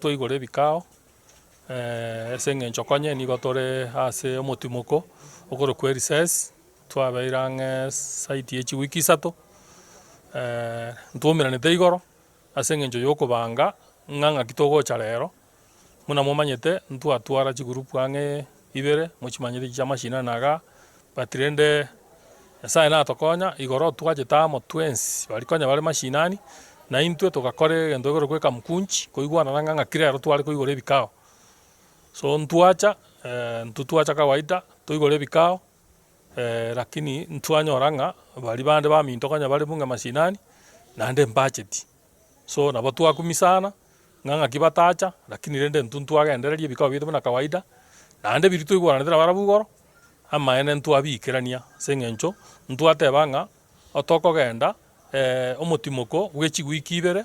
ntwaigora ebikao, ase eng'encho konye nigo tore ase omotimoko okorokwa erecess, twabeire ang'e zaidi ye chiwiki isato, ntwaumeranete igoro ase eng'encho ya okobanga ng'a ng'aki togocha rero, buna momanyete ntwatwara chigroup ang'e ibere, mochimanyete echi chia mashinani igaa, but rende Nyasaye natokonya, igoro twachete amo twensi baria konya bare mashinani, na intwe togakora egento ekerokwa ekamkunchi, koigwanana ng'a ng'aki rero tware koigora ebikao. So ntwacha intwe twacha kawaida, toigore ebikao, lakini ntwanyora ng'a baria bande baminto konya bare buna mashinani, naende mbacheti. So nabo twakumisana, ng'a ng'aki batacha, lakini rende intwe ntwagendereria ebikao biaito buna kawaida, naende biria twaigwananete nabarabwo igoro, amaene ntwabiikerania ase eng'encho ntwateba ng'a otokogenda omotimoko bwe chiwiki ibere,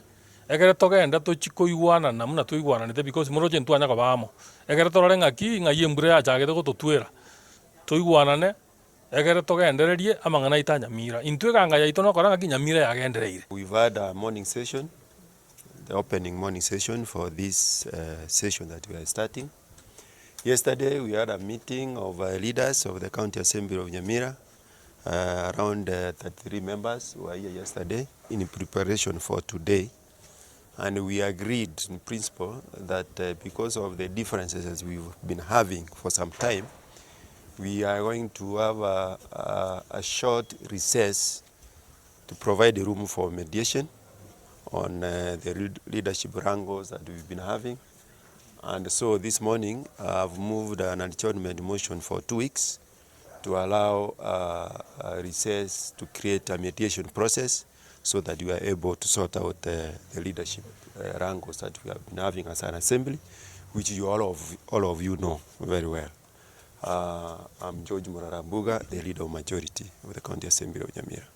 ekere togende tochie koigwanana buna twaigwananete because moroche ntwanya koba amo, ekere torore ng'aki ng'ai embura yachagete gototwera, toigwanane ekere togendererie amang'ana aito a Nyamira. Intwe eganga yaito nokora ng'aki Nyamira yagendereire. We've had a morning session, the opening morning session for this session that we are starting. Yesterday we had a meeting of leaders of the county assembly of Nyamira, around 33 members were here yesterday in preparation for today and we agreed in principle that because of the differences as we've been having for some time, we are going to have a, a, a short recess to provide room for mediation on the leadership wrangles that we've been having. And so this morning I've moved an adjournment motion for 2 weeks to allow a recess to create a mediation process so that we are able to sort out the leadership wrangles that we have been having as an assembly, which you all of you know very well. I'm George Morara Mbuga, the leader of majority of the County Assembly of Nyamira.